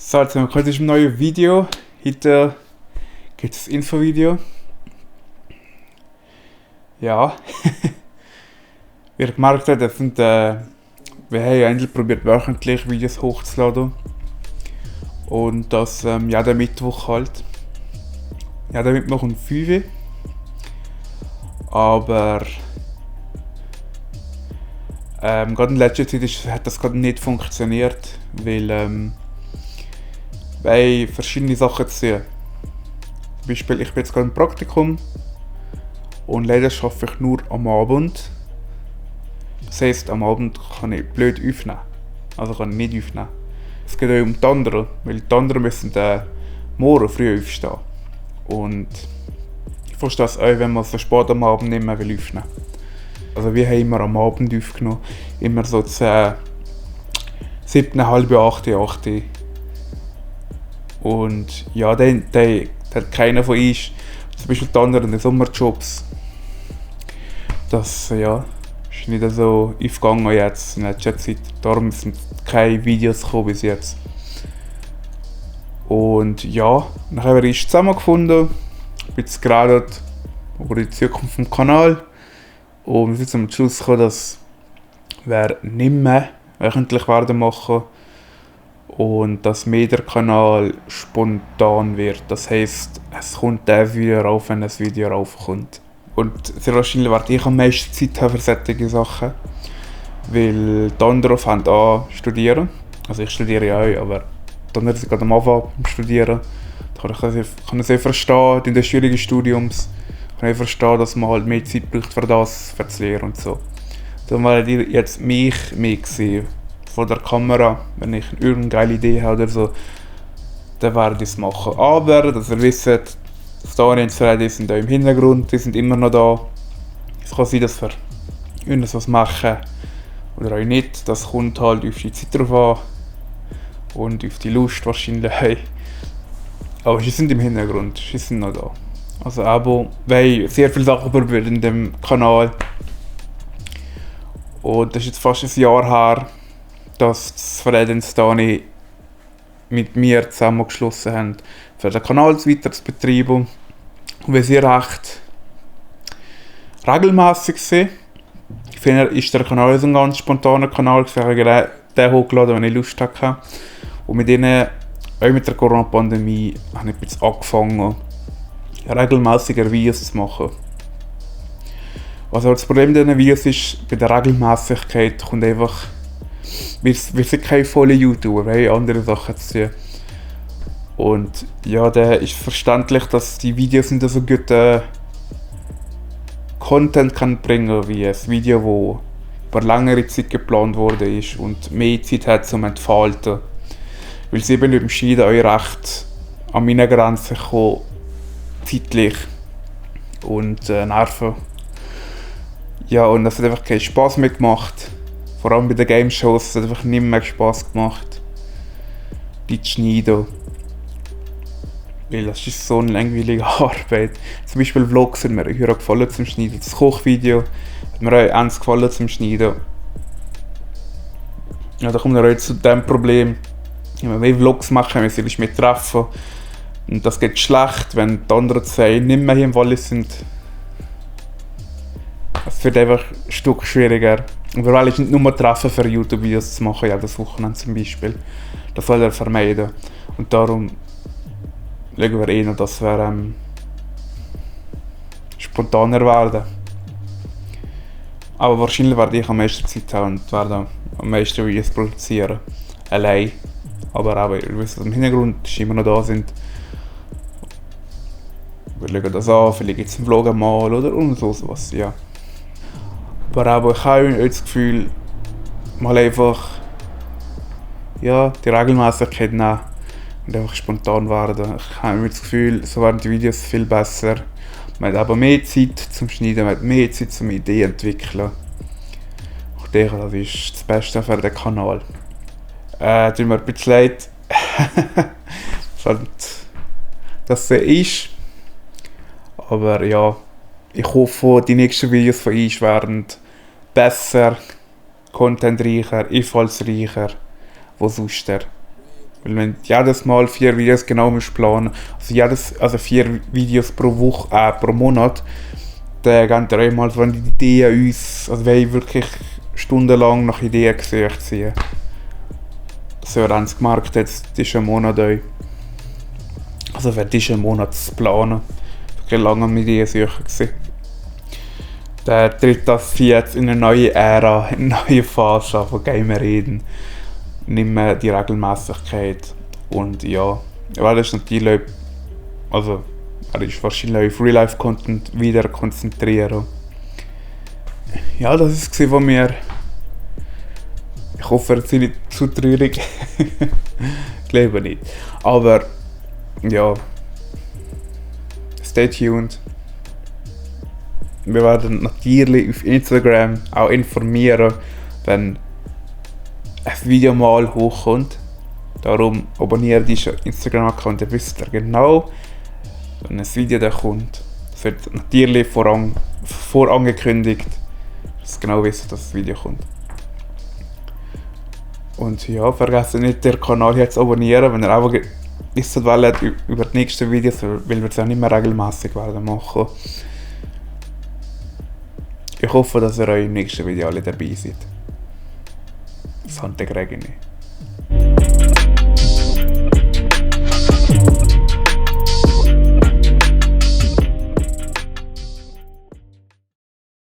So, jetzt haben wir heute ein neues Video. Heute gibt es ein Infovideo. Ja, wie ihr gemerkt habt, wir haben ja endlich probiert, wöchentlich Videos hochzuladen. Und das jeden Mittwoch halt. Jeden Mittwoch um 5 Uhr. Aber gerade in letzter Zeit hat das gerade nicht funktioniert, weil wir haben verschiedene Sachen zu tun. Zum Beispiel, ich bin jetzt gerade im Praktikum und leider arbeite ich nur am Abend. Das heisst, am Abend kann ich blöd aufnehmen. Also kann ich nicht aufnehmen. Es geht auch um die anderen, weil die anderen müssen morgen früh aufstehen. Und ich verstehe es auch, wenn man so spät am Abend nicht mehr aufnehmen will. Also wir haben immer am Abend aufgenommen, immer so 10, 7, halb 8, 8. Und ja, dann hat keiner von uns, zum Beispiel die anderen in den Sommerjobs, das ja, ist nicht so aufgegangen jetzt in letzter Zeit. Darum sind keine Videos gekommen bis jetzt. Und ja, dann haben wir uns zusammengefunden, jetzt gerade über die Zukunft vom Kanal. Und wir sind zum Schluss gekommen, dass wir nicht mehr wöchentlich werden machen und dass mehr der Kanal spontan wird. Das heisst, es kommt der Video rauf, wenn ein Video raufkommt. Und sehr wahrscheinlich werde ich am meisten Zeit haben für solche Sachen. Weil die anderen fangen an zu studieren. Also ich studiere ja auch, aber die anderen sind gerade am Anfang beim Studieren. Da kann ich sehr verstehen, in den schwierigen Studiums. Kann ich verstehen, dass man halt mehr Zeit braucht für das, für das Lehren und so. Dann werdet ihr jetzt mich sehen vor der Kamera, wenn ich irgendeine geile Idee habe oder so, dann werde ich es machen. Aber, dass ihr wisst, Story und Freddy sind da im Hintergrund, die sind immer noch da. Es kann sein, dass wir irgendwas machen oder auch nicht. Das kommt halt auf die Zeit drauf an und auf die Lust wahrscheinlich. Aber sie sind im Hintergrund, sie sind noch da. Also Abo, wir haben sehr viele Sachen probiert in dem Kanal. Und das ist jetzt fast ein Jahr her, dass Fred und Stani mit mir zusammengeschlossen haben, für den Kanal weiter zu betreiben. Und wir sind recht regelmässig sind. Ich finde, ist der Kanal so ein ganz spontaner Kanal. Ich habe den hochgeladen, wenn ich Lust hatte. Und mit denen, auch mit der Corona-Pandemie, habe ich jetzt angefangen, regelmäßiger Videos zu machen. Was aber das Problem dieser Videos ist, bei der Regelmäßigkeit kommt einfach, wir sind keine vollen YouTuber, wir haben andere Sachen zu tun. Und ja, da ist verständlich, dass die Videos nicht so guten Content kann bringen wie ein Video, das über längere Zeit geplant worden ist und mehr Zeit hat zum Entfalten. Weil sie eben beim Schneiden auch recht an meine Grenzen kommen, zeitlich und Nerven. Ja, und das hat einfach keinen Spass mehr gemacht. Vor allem bei den Game-Shows hat es einfach nicht mehr Spass gemacht, die zu schneiden. Weil das ist so eine langweilige Arbeit. Zum Beispiel Vlogs hat mir auch gefallen zum Schneiden. Das Kochvideo hat mir auch eins gefallen zum Schneiden. Ja, da kommt wir auch zu dem Problem. Wenn wir Vlogs machen, müssen wir uns mehr treffen. Und das geht schlecht, wenn die anderen zwei nicht mehr hier im Wallis sind. Es wird einfach ein Stück schwieriger. Und wir wollen nicht nur treffen, für YouTube-Videos zu machen, jedes Wochenende zum Beispiel. Das soll er vermeiden. Und darum schauen wir eher, dass wir spontaner werden. Aber wahrscheinlich werde ich am meisten Zeit haben und werde am meisten Videos produzieren. Allein. Aber auch, ihr wisst, dass im Hintergrund immer noch da sind. Wir schauen das an, vielleicht gibt es einen Vlog einmal oder und so was, ja. Aber ich habe auch das Gefühl, mal einfach ja, die Regelmäßigkeit nehmen und einfach spontan werden. Ich habe das Gefühl, so werden die Videos viel besser. Man hat aber mehr Zeit zum Schneiden, man hat mehr Zeit zum Ideen entwickeln. Ich denke, das ist das Beste für den Kanal. Tut mir ein bisschen leid, dass so ist. Aber ja, ich hoffe, die nächsten Videos von uns werden besser, contentreicher, einfallsreicher, wo sonst. Weil wenn du jedes Mal 4 Videos genau musst planen, also 4 Videos pro Woche, pro Monat, dann gehen dir einmal so die Ideen uns, also wenn ich wirklich stundenlang nach Ideen gesucht ziehen. So haben sie gemerkt, jetzt ist ein Monat euch. Also für diesen Monat zu planen. Wirklich lange mit Ideen suchen gewesen. Dann tritt das jetzt in eine neue Ära, in eine neue Phase an, von Gamer reden. Nicht mehr die Regelmäßigkeit. Und ja, weil das ist natürlich, also er ist wahrscheinlich auf Real-Life-Content wieder konzentrieren. Ja, das war es von mir. Ich hoffe, es ist nicht zu traurig. Ich glaube nicht. Aber ja, stay tuned. Wir werden natürlich auf Instagram auch informieren, wenn ein Video mal hochkommt. Darum abonniert diesen Instagram-Account, dann wisst ihr genau, wenn ein Video da kommt. Es wird natürlich vorangekündigt, dass ihr genau wisst, dass das Video kommt. Und ja, vergesst nicht, den Kanal jetzt zu abonnieren, wenn ihr einfach wissen wollt über die nächsten Videos, weil wir es ja nicht mehr regelmäßig werden machen. Ich hoffe, dass ihr euch im nächsten Video alle dabei seid. Sante Gregini.